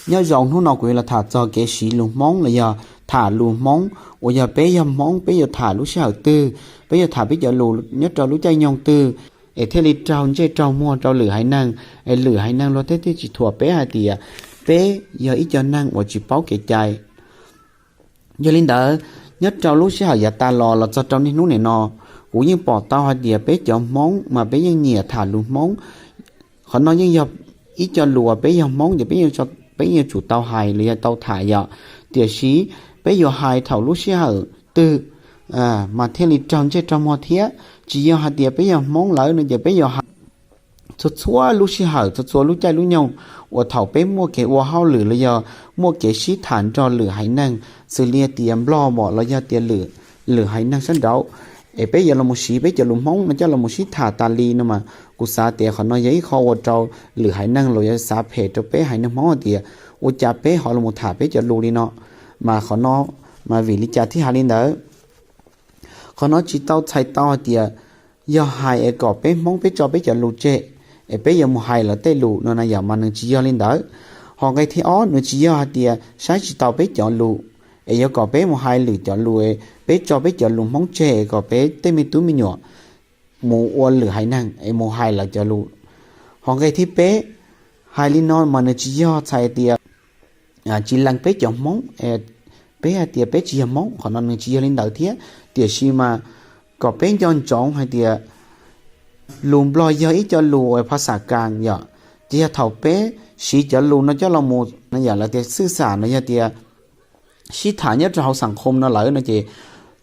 Nyob zoo hnub no kuv yuav los tham txog kev siv lus Hmoob los yog tham lus Hmoob uas yog peb yog Hmoob peb yuav tham lub sij hawm twg, peb yuav tham peb cov lus nyob rau lub caij nyoog twg, es thiaj li raug ntsej raug muag rau lwm haiv neeg, es lwm haiv neeg luag thiaj thiaj tsis thuam peb hais tias peb yog ib co neeg uas tsis paub kev cai. Yog li ntawd, nyob rau lub sij hawm yav tas los los txog rau niaj hnub nim no, kuv yeej pom tau hais tias peb cov Hmoob mas peb yeej nyiam tham lus Hmoob. Qhov no yeej yog ib co lus uas peb yog Hmoob ces peb yeej yuav tsum tau hais los yog tau tham yom. Tiam sis peb yuav hais thaum lub sij hawm twg mas thiaj li raug ntsej raug muag thiab. Tsis yog hais tias peb yog Hmoob lawm no ces peb yuav hais txhua txhua lub sij hawm, txhua txhua lub caij lub nyoog uas thaum peb muaj kev ua hauj lwm los yog muaj kev sib tham nrog lwm haiv neeg, xws li tias Nplog mom los yog tias lwm, lwm haiv neeg sab nraud, es peb yuav los mus siv peb cov lus Hmoob no coj los mus sib tham tas li no mas kuv xav tias qhov no yog ib qho ua rau lwm haiv neeg los yuav xav phem rau peb haiv neeg Hmoob hais tias ua cas peb ho los mus tham peb cov lus li no. Mas qhov no, mas vim li cas thiaj hais li ntawd? Qhov no tsis tau txhais tau hais tias yog hais es kom peb Hmoob peb tso peb cov lus tseg es peb yuav mus hais lawv tej lus no na yom, mas nws tsis yog li ntawd. Ho nqe thib ob nws tsis yog hais tias saib tsis taus peb cov lus es yuav kom peb mus hais lwm cov lus, peb tso peb cov lus Hmoob tseg es kom peb tej me tub me nyuam mus ua lwm haiv neeg es mus hais lawv cov lus. Ho nqe thib peb, hais li no mas nws tsis yog txhais tias tsis lees peb cov Hmoob, peb hais tias peb tsis yog Hmoob, qhov no nws tsis yog li ntawd thiab. Tiam sis mas kom peb nco ntsoov hais tias lus Nplog yog ib co lus uas phas xas kas yom, ces yog thaum peb siv cov lus no coj los mus yam lawv tias xwj xam no yog tias sib tham nyob rau hauv xam khom no lawm no ces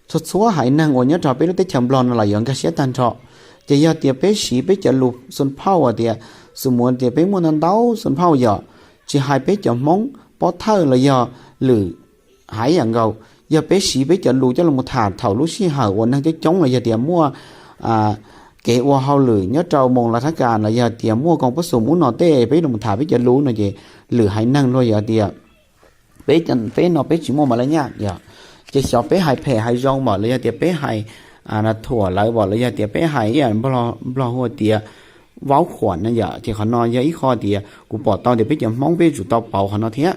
txhua txhua haiv neeg uas nyob rau peb lub teb chaws Nplog no los yuav nkag siab tag nrho. Ces yog tias peb siv peb cov lus xun phauj tias, xus muas tias peb muaj ntau ntau xun phauj yom, tsis hais peb cov Hmoob pob thawj los yog lwm haiv yam nkaus, yog peb siv peb cov lus coj los tham thaum lub sij hawm uas neeg coob coob los yog tias muaj kev ua hauj lwm nyob rau moos lav thab kas los yog tias muaj koom pob xum ub no tej peb los tham peb cov lus no ces lwm haiv neeg luag yuav tias peb no peb tsis muaj mas lawv nyaj yom. Ces xyov peb hais phem hais zoo pom los yog tias peb hais thuam lawv pom los yog tias peb hais ib yam Nplog hu tias vaub khuam no yom. Ces qhov no yog ib qho tias kuv pom tau tias peb cov Hmoob peb yuav tsum tau pauv qhov no thiab.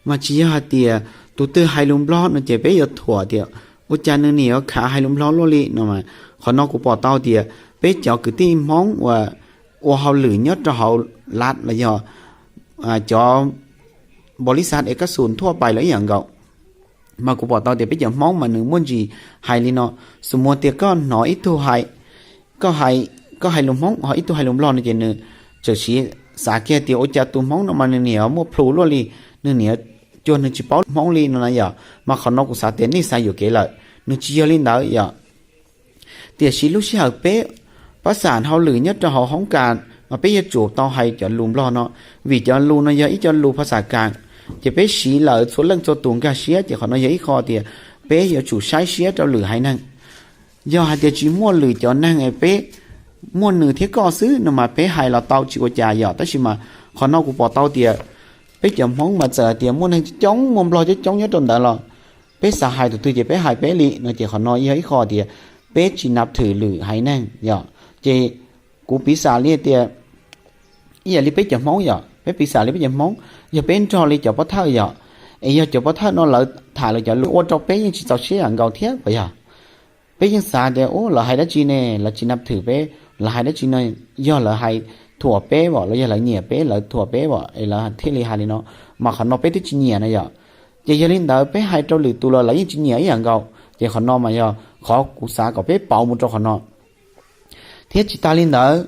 Mas tsis yog hais tias tus twg hais lus Nplog no ces peb yuav thuam tias ua cas nws niam yuav khav hais lus Nplog luaj li no. Qhov no kuv pom tau tias peb cov kwv tij Hmoob uas ua hauj lwm nyob rau hauv lav los yog cov npaus lis xav es kaj xus thuaj pais los ib yam nkaus, mas kuv pom tau tias peb cov Hmoob mas nws muaj ntsis hais li no. Xus muas tias koj hnov ib tug hais, koj hais lus Hmoob ho ib tug hais lus Nplog no ces nws txawm siv xav kiag tias ua cas tus Hmoob no mas nws niam muaj plhus luaj li, nws niam cuag nws tsis paub Hmoob li no na yom. Mas qhov no kuv xav tias nej xav yuam kev lawm, nws tsis yog li ntawd yom. Tiam sis lub sij hawm peb pab xam hauj lwm nyob rau hauv hoob kas mas peb yuav tsum tau hais cov lus Nplog no, vim cov lus no yog ib co lus phas xas kas, ces peb siv lawm txhua leej txhua tus nkag siab, ces qhov no yog ib qho tias peb yuav tsum saib siab rau lwm haiv neeg. Yog hais tias tsis muaj lwm cov neeg es peb muaj nws thiab koj xwb no mas peb hais los tau tsis ua cas yom. Tab sis mas qhov no kuv pom tau tias peb cov Hmoob mas txawm hais tias muaj neeg coob coob muaj Nplog coob coob nyob rau ntawd los peb xav hais tus twg ces peb hais peb li no, ces qhov no yog ib qho tias peb tsis nab thwm lwm haiv neeg yom. Ces kuv piv xam li tias ib yam li peb cov Hmoob yom, peb piv xam li peb cov Hmoob, yog peb nrog li cov pov thawj yom, es yog cov pov thawj no lawv tham lawv cov lus ua rau peb yeej tsis txaus siab yam nkaus thiab puas yog? Peb yeej xav tias u lawv hais dab tsi ne, lawv tsis nab thwm peb, lawv hais dab tsi no, yog lawv hais thuam peb vom los yog lawv nyiam peb lawv thuam peb vom es lawv thiaj li hais li no. Mas qhov no peb twb tsis nyiam na yom. Ces yog li ntawd peb hais rau lwm tus los lawv yeej tsis nyiam ib yam nkaus, ces qhov no mas yog qhov kuv xav kom peb pauv mus rau qhov no. Thiab tsis tas li ntawd,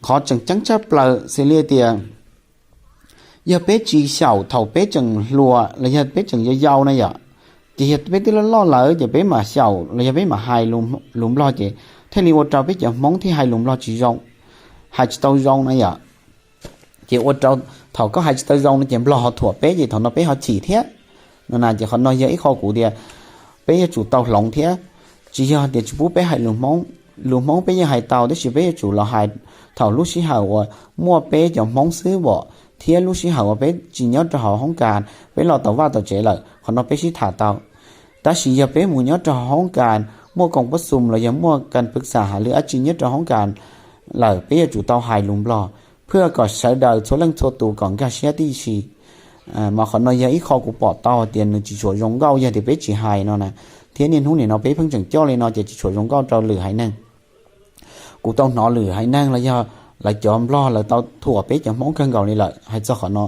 qhov tseem ceeb tshaj plaws xws li tias yog peb tsis xyaum thaum peb tseem hluas los yog peb tseem yau yau na yom, ces yog peb twb loj loj lawm ces peb mam xyaum los yog peb mam hais lus Nplog ces thiaj li ua rau peb cov Hmoob thiaj hais lus Nplog tsis zoo, hais tsis tau zoo na yom. Ces ua rau thaum koj hais tsis tau zoo no ces Nplog ho thuam peb ces thaum no peb ho chim thiab no na. Ces qhov no yog ib qho kuv tias peb yuav tsum tau hloov thiab, tsis yog tias tsis pub peb hais lus Hmoob, lus Hmoob peb yeej hais tau tab sis peb yuav tsum los hais thaum lub sij hawm uas muaj peb cov Hmoob xwb vom thiab lub sij hawm uas peb tsis nyob rau hauv hoob kas, peb los tau vaj tau tsev lawm qhov no peb sib tham tau. Tab sis yog peb mus nyob rau hauv hoob kas muaj koom pob xum los yog muaj kas pwv xam has lwm dab tsi nyob rau hoob kas lawm peb yuav tsum tau hais lus Nplog. phwj kom sawv daws txhua leej txhua tus kom nkag siab tib si. Mas qhov no yog ib qho kuv pom tau hais tias nws tsis tshua zoo nkauj yog tias peb tsis hais no na, thiab niaj hnub nim no peb pheej tseem coj li no ces tsis tshua zoo nkauj rau lwm haiv neeg. Kuv tau hnov lwm haiv neeg los yog lawv cov Nplog lawv tau thuam peb cov Hmoob kawg nkaus li lawm hais txog qhov no.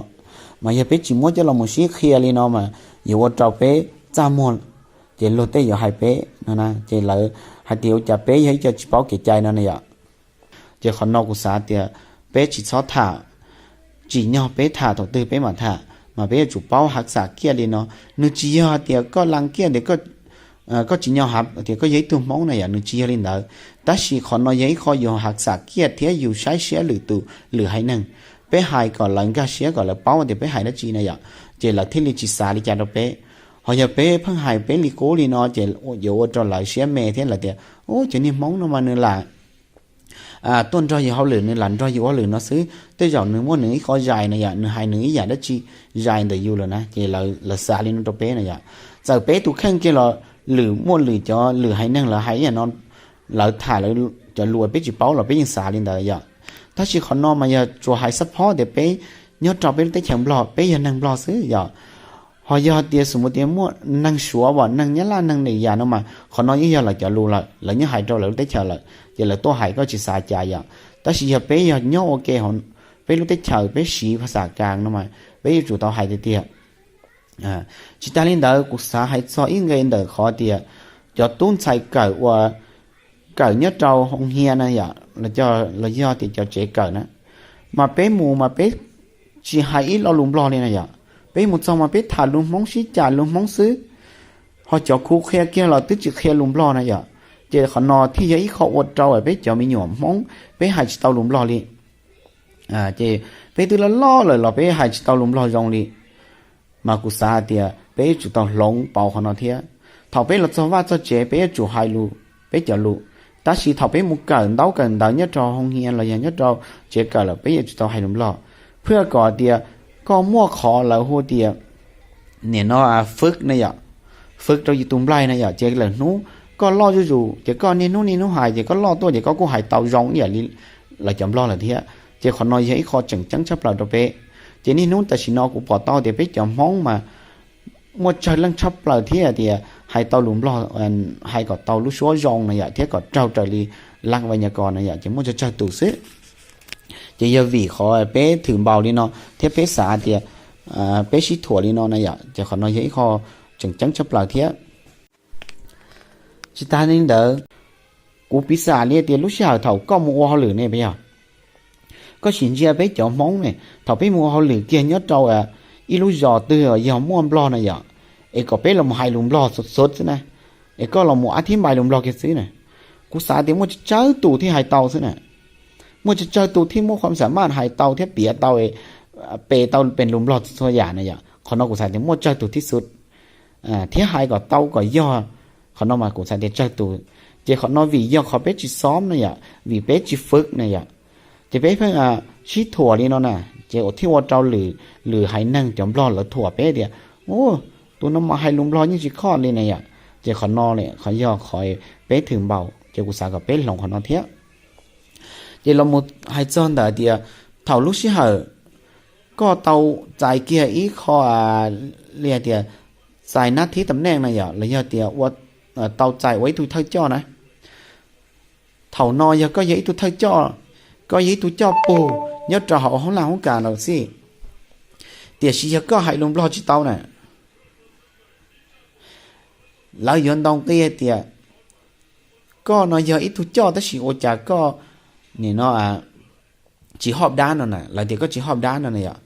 Mas yog peb tsis muab coj los mus sib qhia li no mas yuav ua rau peb txaj muag, ces luag tej yuav hais peb no na, ces lawv hais tias ua cas peb yog ib co tsis paub kev cai no na yom. Ces qhov no kuv xav tias peb tsis txhob tham, tsim nyog peb tham thaum twg peb mam tham, mas peb yuav tsum paub hav xam kiaj li no. Nws tsis yog tias koj la kiaj tias koj tsis nyo hav tias koj yog ib tug Hmoob na yom, nws tsis yog li ntawd. Tab sis qhov no yog ib qho yus hav xam kiaj thiab yus saib siab lwm tus lwm haiv neeg. Peb hais kom lawv nkag siab kom lawv paub tias peb hais dab tsi na yom, ces lawv thiaj li tsis xav li cas rau peb. Ho yog peb pheej hais peb li qub li no ces yuav ua rau lawv siab me thiab lawv tias, ub, cov niag Hmoob no mas nws lam tuaj nrog yus hauj lwm, nws lam nrog yus ua hauj lwm no xwb, tej zaum nws muaj nws ib qho zais na yom, nws hais nws ib yam dab tsi zais ntawm yus lawm na, ces lawv xav li no rau peb na yom. Txawm peb tus kheej kiag los lwm muaj lwm cov lwm haiv neeg lawv hais ib yam no, lawv tham lawv cov lus peb tsis paub los peb yeej xav li ntawd yom. Tab sis qhov no mas yog tsuas hais xab phob tias peb nyob rau peb lub teb chaws Nplog, peb yog neeg Nplog xwb yom. Ho yog tias xus mus tias muaj neeg Suav, neeg Nyab Laj, neeg Npis Yas no mas qhov no yeej yog lawv cov lus lawm, lawv nyob hais rau lawv lub teb chaws lawm, ces lawv tuaj hais koj tsis xav cas yom. Tab sis yog peb yog nyob ua ke hauv peb lub teb chaws, peb siv phas xas kas no mas peb yuav tsum tau hais tiag tiag. Tsis tas li ntawd, kuv xav hais txog ib nqe ntawm qhov tias cov tub ntxhais kawm uas kawm nyob rau hoo hia na yom, los yog tias cov tsev kawm na, mas peb mus mas peb tsis hais ib lo lus Nplog li na yom. Peb mus txog mas peb tham lus Hmoob, sib cam lus Hmoob xwb, ho cov khuv qhia kiag los twb tsis qhia lus Nplog na yom. Ces qhov no thiaj yog ib qho ua rau peb cov me nyuam Hmoob peb hais tsis tau lus Nplog li. Ces peb twb loj loj lawm los peb hais tsis tau lus Nplog zoo li. Mas kuv xav hais tias peb yuav tsum tau hloov pauv qhov no thiab. Thaum peb los txog vaj txog tsev peb yuav tsum hais lus, peb cov lus. Tab sis thaum peb mus kawm ntaub kawm ntawv nyob rau hoo hia los yog nyob rau tsev kawm lawm peb yuav tsum tau hais lus Nplog, phwj kom tias koj muaj qhov lawv hu tias nim no fwv na yom, fwv rau yus tus nplaig na yom, ces lawm hnub koj loj zuj zus ces koj niaj hnub niaj hnub hais ces koj loj tuaj ces koj kuj hais tau zoo ib yam li lawv cov Nplog lawm thiab. Ces qhov no yog ib qho tseem ceeb tshaj plaws rau peb. Ces niaj hnub tam sim no kuv pom tau tias peb cov Hmoob mas muaj tsawg leej tshaj plaws thiab tias hais tau lus Nplog, hais kom tau lub suab zoo na yom, thiab kom raug raws li laj va nyas kos na yom, ces muaj tsawg tsawg tus xwb. Ces yog vim qhov peb thwm npaum li no thiab peb xav tias peb sib thuam li no na yom, ces qhov no yog ib qho tseem ceeb tshaj plaws thiab. Tsis tas li ntawd, kuv piv xam li tias lub sij hawm thaum koj mus ua hauj lwm ne puas yog, koj sim ntsia peb cov Hmoob ne, thaum peb mus ua hauj lwm kiag nyob rau ib lub zos twg yog muaj Nplog na yom, es kom peb los mus hais lus Nplog xov xov xwb na, es koj los mus ab thib npai lus Nplog kiag xwb na, kuv xav tias muaj tsawg tsawg tus thiaj hais tau xwb na. Muaj tsawg tsawg tus thiaj muaj qhov xam maj hais tau thiab piav tau, pe tau pes lus Nplog txhua yam na yom. Qhov no kuv xav tias muaj tsawg tus thiab xwb, thiab hais kom tau kom yog. Qhov no mas kuv xav tias tsawg tus. Ces qhov no vim yog qhov peb tsis xob na yom, vim peb tsis fwv na yom, ces peb pheej sib thuam li no na, ces ua thiaj ua rau lwm haiv neeg cov Nplog lawv thuam peb tias, u, tus no mas hais lus Nplog yeej tsis khoj li na yom. Ces qhov no qhov yog qhov peb thwm npaum, ces kuv xav kom peb hloov qhov no thiab. Ces los mus hais txog ntawm tias thaum lub sij hawm koj tau txais kiag ib qho li hais tias txais nab thib tam neej na yom, los yog tias tau txais ua ib tug thawj coj na, thaum no yog koj yog ib tug thawj coj, koj yog ib tug coj pug nyob rau hauv hoob laj hoob kas lawm xij, tiam sis yog koj hais lus Nplog tsis tau na, lawv yuav ntoo qia tias koj no yog ib tug coj tab sis ua cas koj nim no tsis hoj dab no na, lawv tias koj tsis hoj dab no na yom.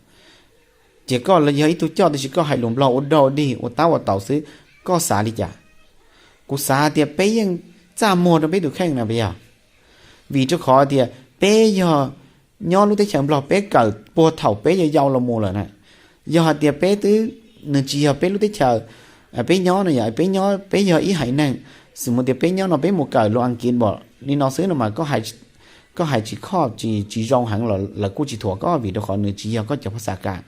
Ces koj yog ib tug coj tab sis koj hais lus Nplog ua dog dig ua tab ua taus xwb, koj xav li cas? Kuv xav tias peb yeej txaj muag rau peb tus kheej na puas yog? Vim rau qhov tias peb yog nyob lub teb chaws Nplog peb kawm puag thaum peb yau yau los mus lawm na. Yog hais tias peb twb, nws tsis yog peb lub teb chaws peb nyob no yom, peb nyob peb yog ib haiv neeg, xws mus tias peb nyob no peb mus kawm lus Askiv npaum li no xwb no mas koj hais tsis khoj tsis zoo heev los lawv kuj tsis thuam koj vim rau qhov nws tsis yog koj cov phas xas kas.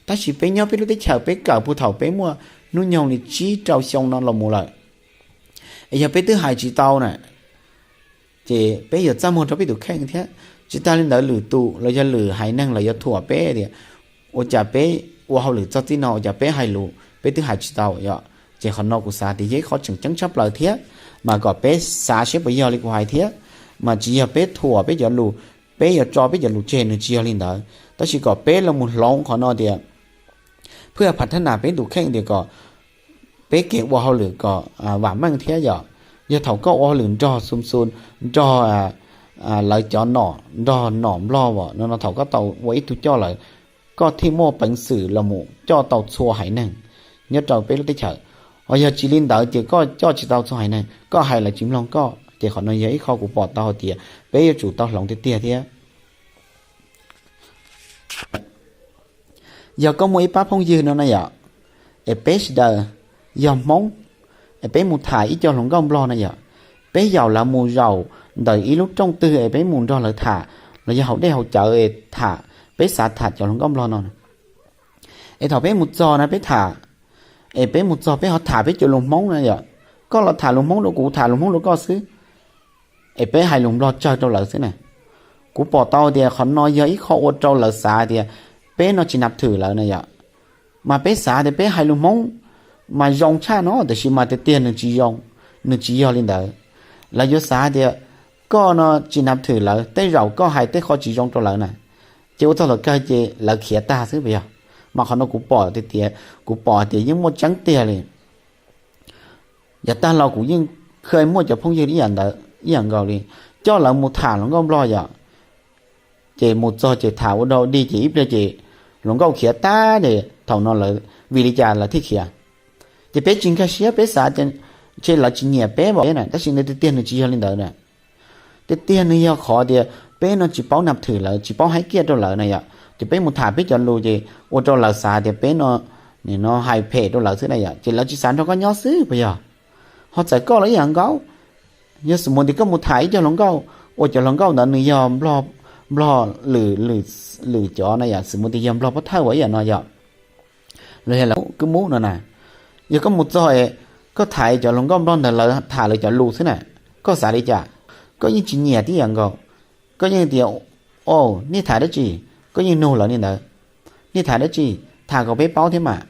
Tab sis peb nyob peb lub teb chaws peb kawm puag thaum peb muaj hnub nyoog li tsib rau xyoo no los mus lawm, es yog peb twb hais tsis tau na, ces peb yuav txaj muag rau peb tus kheej thiab. Tsis tas li ntawd lwm tus los yog lwm haiv neeg los yuav thuam peb tias ua cas peb ua hauj lwm txog txij no ua cas peb hais lus peb twb hais tsis tau yom. Ces qhov no kuv xav tias yog ib qho tseem ceeb tshaj plaws thiab, mas kom peb xav seb puas yog li kuv hais thiab, mas tsis yog peb thuam peb cov lus, peb yuav tso peb cov lus tseg, nws tsis yog li ntawd, tab sis kom peb los mus hloov qhov no tias phwj phav thab nas peb tus kheej tias kom peb kev ua hauj lwm kom vam meej thiab yom. Yog thaum koj ua hauj lwm nrog xu xu, nrog lawv cov nom, nrog nom nplog no no thaum koj tau ua ib tug coj lawm, koj thiaj muaj peev xwm los mus coj tau txhua haiv neeg nyob rau peb lub teb chaws. Ho yog tsis li ntawd ces koj coj tsis tau txhua haiv neeg, koj hais lawv tsis mloog koj, ces qhov no yog ib qho kuv pom tau hais tias peb yuav tsum tau hloov tiag tiag thiab. Yog koj muaj ib pab phooj ywg no na yom, es peb sawv daws yog Hmoob, es peb mus tham ib co hluas nkauj nplog na yom, peb yaum lawv mus zaum ntawm ib lub rooj twg es peb mus nrog lawv tham, los yog haus dej haus cawv es tham, peb xav tham cov hluas nkauj nplog no. Es thaum peb mus txog na peb tham, es peb mus txog peb ho tham peb cov lus Hmoob na yom, koj los tham lus Hmoob rau kuv, tham lus Hmoob rau koj xwb, es peb hais lus nplog tsawg rau lawv xwb na. Kuv pom tau tias qhov no yog ib qho ua rau lawv xav tias peb no tsis nab thwm lawv na yom. Mas peb xav tias peb hais lus Hmoob mas zoo tshaj no, tiam sis mas tiag tiag nws tsis zoo, nws tsis yog li ntawd. Lawv yuav xav tias koj no tsis nab thwm lawv, tej zaum koj hais tej qho tsis zoo rau lawv na, ces ua txog thaum kawg ces lawv khiav tag xwb puas yog? Mas qhov no kuv pom tias, kuv pom tias yeej muaj tseeb tiag li. Yav tag los kuv yeej kha muaj cov phooj ywg ib yam ntawd ib yam nkaus li, coj lawv mus tham hluas nkauj nplog yom, ces mus txog ces tham ua dog dig ces ib pliag ces hluas nkauj khiav tag ces thaum no lawv vim li cas lawv thiaj khiav? Ces peb tsis nkag siab, peb xav ces lawv tsis nyiam peb npaum na, tab sis nws tiag tiag nws tsis yog li ntawd na. Tiag tiag nws yog qhov tias peb no tsis paub nab thwm lawv, tsis paub haib kiaj rau lawv na yom, ces peb mus tham peb cov lus ces ua rau lawv xav tias peb no, nim no hais phem rau lawv xwb na yom, ces lawv tsis xav nrog koj nyob xwb puas yog? Ho txawm koj los ib yam nkaus, yog xws mus tias koj mus tham ib co hluas nkauj, ua cov hluas nkauj ntawd nws yog nplog, nplog lwm, lwm cov na yom, xws mus tias yog nplog pov thawj uas ib yam no yom, los yog lawv kwv mub no na, yog koj mus txog es koj tham cov hluas nkauj nplog ntawd lawv tham lawv cov lus xwb na, koj xav li cas? Koj yeej tsis nyiam tib yam nkaus, koj yeej tias, o, nej tham dab tsi? Koj yeej nug lawv li ntawd, nej tham dab tsi? Tham kom peb paub thiab mas.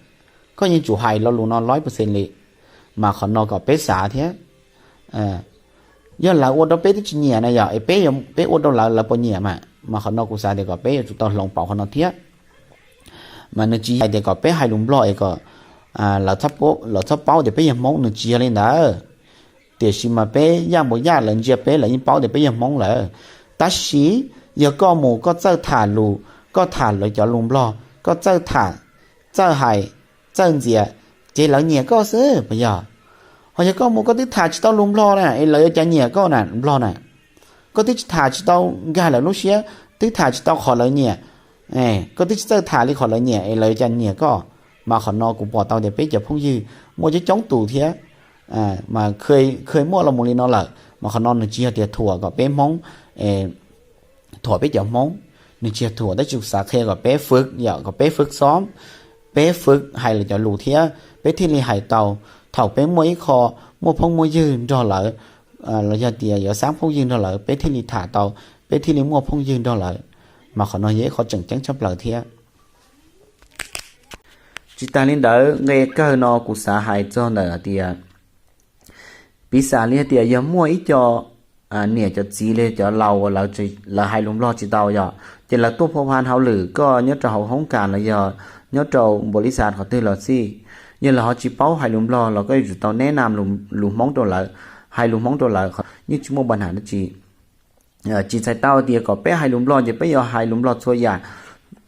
Koj yeej tsum hais lo lus no lawm percent li, mas qhov no kom peb xav thiab. Yog lawv ua rau peb twb tsis nyiam na yom, es peb, peb ua rau lawv lawv puas nyiam mas, mas qhov no kuv xav tias kom peb yuav tsum tau hloov pauv qhov no thiab. Mas nws tsis yog hais tias kom peb hais lus nplog es kom lawv txhob paub tias peb yog Hmoob, nws tsis yog li ntawd. Tiam sis mas peb yaj npaum yaj lawv ntsia peb lawv yeej paub tias peb yog Hmoob lawm. Tab sis yog koj mus koj txawj tham lus, koj tham lawv cov lus nplog, koj txawj tham, txawj hais, txawj ntxias, ces lawv nyiam koj xwb puas yog? Ho yog koj mus koj twb tham tsis tau lus nplog na es lawv yuav cas nyiam koj na, nplog na? Koj twb tsis tham tsis tau nkag lawv lub siab, twb tham tsis tau qhov lawv nyiam, koj twb tsis txawj tham li qhov lawv nyiam es lawv yuav cas nyiam koj? Mas qhov no kuv pom tau tias peb cov phooj ywg muaj coob coob tus thiab, mas kha muaj los mus li no lawm, mas qhov no nws tsis yog tias thuam kom peb Hmoob, thuam peb cov Hmoob, nws tsis yog thuam, tab sis xav qhia kom peb fwv yom, kom peb fwv xob, peb fwv hais lawv cov lus thiab peb thiaj li hais tau. Thaum peb muaj ib qho, muaj phooj muaj ywg nrog lawv, los yog tias yuav xaab phooj ywg nrog lawv, peb thiaj li tham tau, peb thiaj li muaj phooj ywg nrog lawv. Mas qhov no yog ib qho tseem ceeb tshaj plaws thiab. Tsis tas li ntawd, nqe kawg no kuv xav hais txog ntawm hais tias, piv xam li hais tias yog muaj ib co niam cov txiv li cov laus uas lawv hais lus nplog tsis tau yom, ces lawv tuaj phua pha hauj lwm koj nyob rau hauv hoob kas los yog nyob rau npaum li xav qhov twg los xij, yog lawv ho tsis paub hais lus nplog los koj yuav tsum tau neb nam lus Hmoob rau lawv, hais lus Hmoob rau lawv, yeej tsis muaj pa nham dab tsi. Tsis txhais tau tias kom peb hais lus nplog ces peb yuav hais lus nplog txhua yam,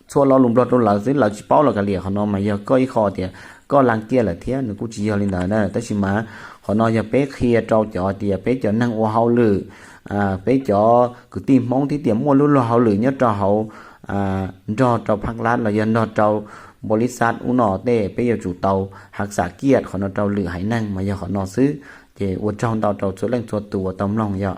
txhua lo lus nplog rau lawv xwb, lawv tsis paub los kav liam. Qhov no mas yog koj ib qho tias koj lag kiaj lawm thiab, nws kuj tsis yog li ntawd na. Tab sis mas qhov no yog peb qhia rau cov tias peb cov neeg ua hauj lwm, peb cov kwv tij Hmoob thiab tias muaj lub luag hauj lwm nyob rau hauv, nrog rau phab lab los yog nrog rau npaum li xav ub no tej, peb yuav tsum tau hav xam kiaj qhov no rau lwm haiv neeg mas yog qhov no xwb. Ces ua tsaug ntau rau txhua leej txhua tus uas tau mloog yom.